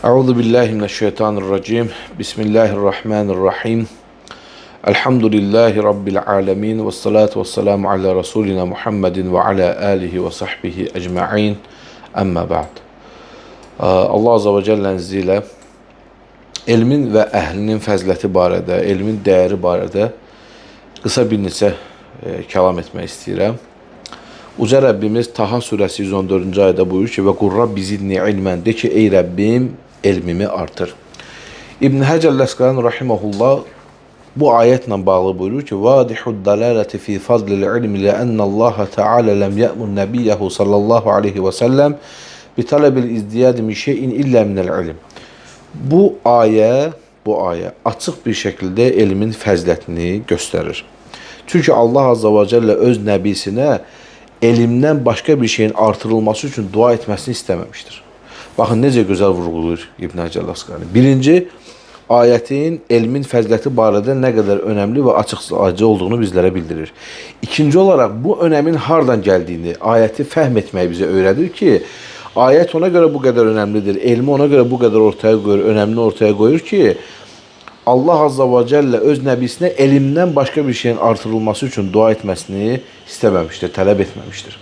Euzu billahi mineşşeytanirracim. Bismillahirrahmanirrahim. Elhamdülillahi rabbil alamin ve salatu vesselamu ala rasulina Muhammedin ve ala alihi ve sahbihi ecmaîn. Amma ba'd. Allah azza və cəllənin izni ilə elmin və əhlinin fəziləti barədə, elmin dəyəri barədə qısa bir neçə kəlam etmək istəyirəm. Uca Rəbbimiz Taha surəsi 114-cü ayədə buyurur ki: "Və qur Rabbi zidni ilmən" de ki, ey Rəbbim, elmimi artır. İbn Həcər Əsqalani rahimehullah bu ayətlə bağlı buyurur ki: "Vadihud dalalati fi fadlil ilmi li'anna Teala lem ya'mur nabiyyehu sallallahu aleyhi ve sellem bi talabil izdiyad min şeyin illa minel ilm." Bu ayə açıq bir şəkildə elmin fəzilətini göstərir. Çünki Allah azza və cəllə öz nəbisinə elmdən başqa bir şeyin artırılması üçün dua etməsini istəməmişdir. Baxın necə gözəl vurğulayır İbn Həcər Əsqalani. Birinci, ayətin elmin fəziləti barədə nə qədər önəmli və açıqlayıcı olduğunu bizlərə bildirir. İkinci olaraq bu önəmin hardan gəldiyini ayəti fəhm etməyi bizə öyrədir ki, ayət ona görə bu qədər önəmlidir, elmi ona görə bu qədər ortaya qoyur, önəmini ortaya qoyur ki, Allah azza və cəllə öz nəbisinə elmdən başqa bir şeyin artırılması üçün dua etməsini istəməmişdir, tələb etməmişdir.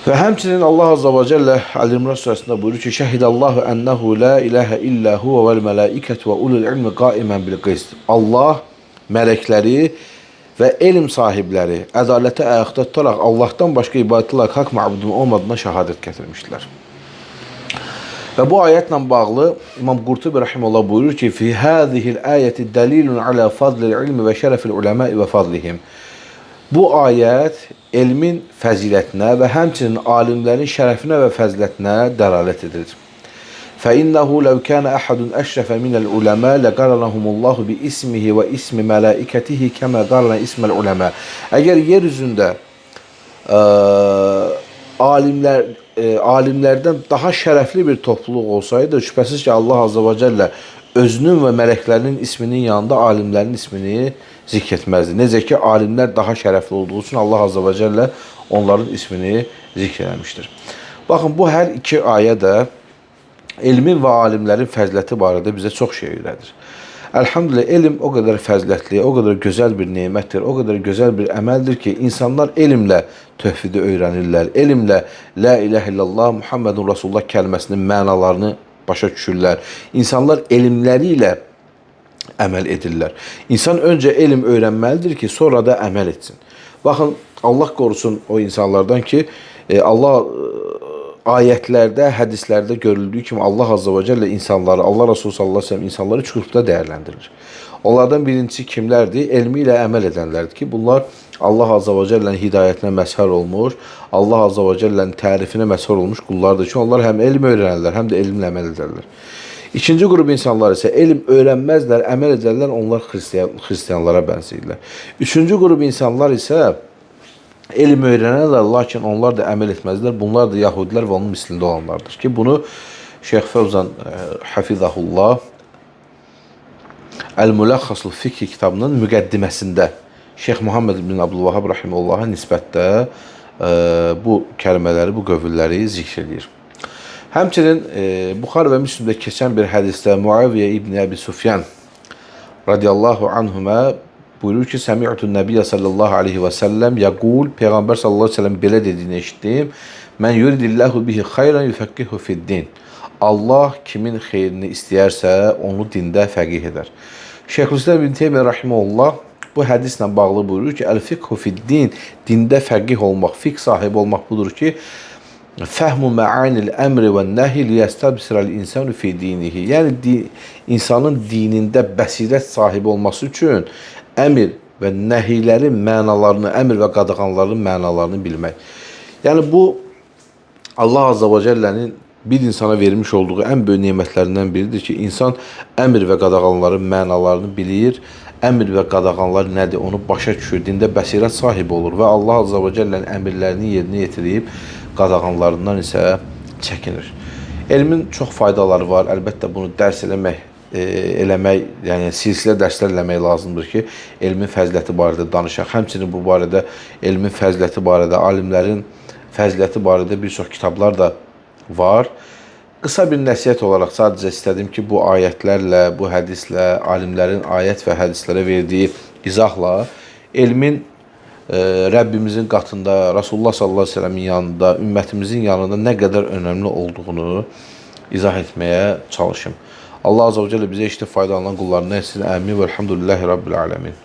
Və həmçinin Allah azza və cəllə Əl-İmran surəsində buyurur ki: "Şəhidallahu ennehu la ilahe illa huve vel melaiketu ve ulul ilmi qaimen bil qist." Allah mələkləri və elm sahibləri ədalətə ayaqda tutaraq Allahdan başqa ibadətə layiq haqq məbudun olmadığına şəhadət gətirmişdilər. Və bu ayətlə bağlı İmam Qurtubi rahimehullah buyurur ki: "Fi hazihil ayeti dalilun ala fadlil ilmi və şərefil uləma'i və fadlihim." Bu ayət elmin fəzilətinə və həmçinin alimlərin şərəfinə və fəzilətinə dəlalət edir. فَإِنَّهُ لَوْ كَانَ أَحَدٌ أَشْرَفَ مِنَ الْعُلَمَاءِ لَقَرَنَهُمُ اللّٰهُ بِإِسْمِهِ وَإِسْمِ مَلَائِكَتِهِ كَمَا قَرَنَ إِسْمَ الْعُلَمَاءِ. Əgər yer üzündə alimlərdən daha şərəfli bir topluluq olsaydı, şübhəsiz ki, Allah azza və cəllə özünün və mələklərinin isminin yanında alimlərin ismini zikr etməzdi. Necə ki, alimlər daha şərəfli olduğu üçün Allah azza və cəllə onların ismini zikr eləmişdir. Baxın, bu hər iki ayə də elmin və alimlərin fəziləti barədə bizə çox şey öyrədir. Elhamdülillah, elm o qədər fəzilətli, o qədər gözəl bir nemətdir, o qədər gözəl bir əməldir ki, insanlar elmlə tövhidi öyrənirlər, elmlə La ilahe illallah Muhammedun Rasulullah kəlməsinin mənalarını başa düşürlər. İnsanlar elmləri ilə əməl edirlər. İnsan öncə elm öyrənməlidir ki, sonra da əməl etsin. Baxın, Allah qorusun o insanlardan ki, Allah ayətlərdə, hədislərdə görüldüyü kimi Allah azza və cəllə insanları, Allah Resulü sallallahu əleyhi və səlləm insanları üç qrupda dəyərləndirir. Onlardan birincisi kimlərdir? Elmi ilə əməl edənlərdir ki, bunlar Allah azza və cəllənin hidayətinə məzhər olmuş, Allah azza və cəllənin tərifinə məzhər olmuş qullardır ki, onlar həm elm öyrənərlər, həm də elmlə əməl edərlər. İkinci qrup insanlar isə elm öyrənməzlər, əməl edərlər, onlar xristianlara bənzəyirlər. Üçüncü qrup insanlar isə elm öyrənərlər, lakin onlar da əməl etməzlər. Bunlar da yahudilər və onun mislində olanlardır ki, bunu Şeyx Fövzan hafizahullah Əl-Mülxəsul Fikhi kitabının müqəddiməsində Şeyx Muhammed bin Abdülvahhab rahimehullaha nisbətdə bu kəlmələri, bu qövülləri zikr edir. Həmçinin Buxarı və Müslimdə keçən bir hədisdə Muaviyə ibn Əbi Sufyan radiyallahu anhuma buyurur ki, Səmi'tu Nəbiyyə sallallahu aleyhi və səlləm yəqul, Peyğəmbər sallallahu aleyhi və səlləm belə dediyini eşitdim. Mən yuridillahu bihi xeyran yufəqqihu fiddin. Allah kimin xeyrini istəyərsə, onu dində fəqih edər. Şeyxülislam İbn Teymiyyə rahimehullah bu hədislə bağlı buyurur ki, əl-fiqhu fiddin, dində fəqih olmaq, fiqh sahibi olmaq budur ki, fəhmu məanil əmri və nəhi liyəstəbsirəl insanu fi dinihi. Yəni insanın dinində bəsirət sahibi olması üçün əmir və nəhilərin mənalarını, əmir və qadağanların mənalarını bilmək. Yəni bu Allah azza və cəllənin bir insana vermiş olduğu ən böyük nemətlərindən biridir ki, insan əmir və qadağanların mənalarını bilir, əmir və qadağanlar nədir, onu başa düşür, dində bəsirət sahibi olur və Allah azza və cəllənin əmrlərini yerinə yetirib qadağanlarından isə çəkinir. Elmin çox faydaları var. Əlbəttə bunu dərs eləmək, yəni silsilə dərslər eləmək lazımdır ki, elmin fəziləti barədə danışaq. Həmçinin bu barədə elmin fəziləti barədə, alimlərin fəziləti barədə bir çox kitablar da var. Qısa bir nəsihət olaraq sadəcə istədim ki, bu ayətlərlə, bu hədislə, alimlərin ayət və hədislərə verdiyi izahla elmin Rəbbimizin qatında, Rasulullah sallallahu əleyhi və səlləmin yanında, ümmətimizin yanında nə qədər önəmli olduğunu izah etməyə çalışım. Allah azə və cəllə bizə işdə faydalanan qullarından etsin. Əmin və elhamdülillahi rabbil alamin.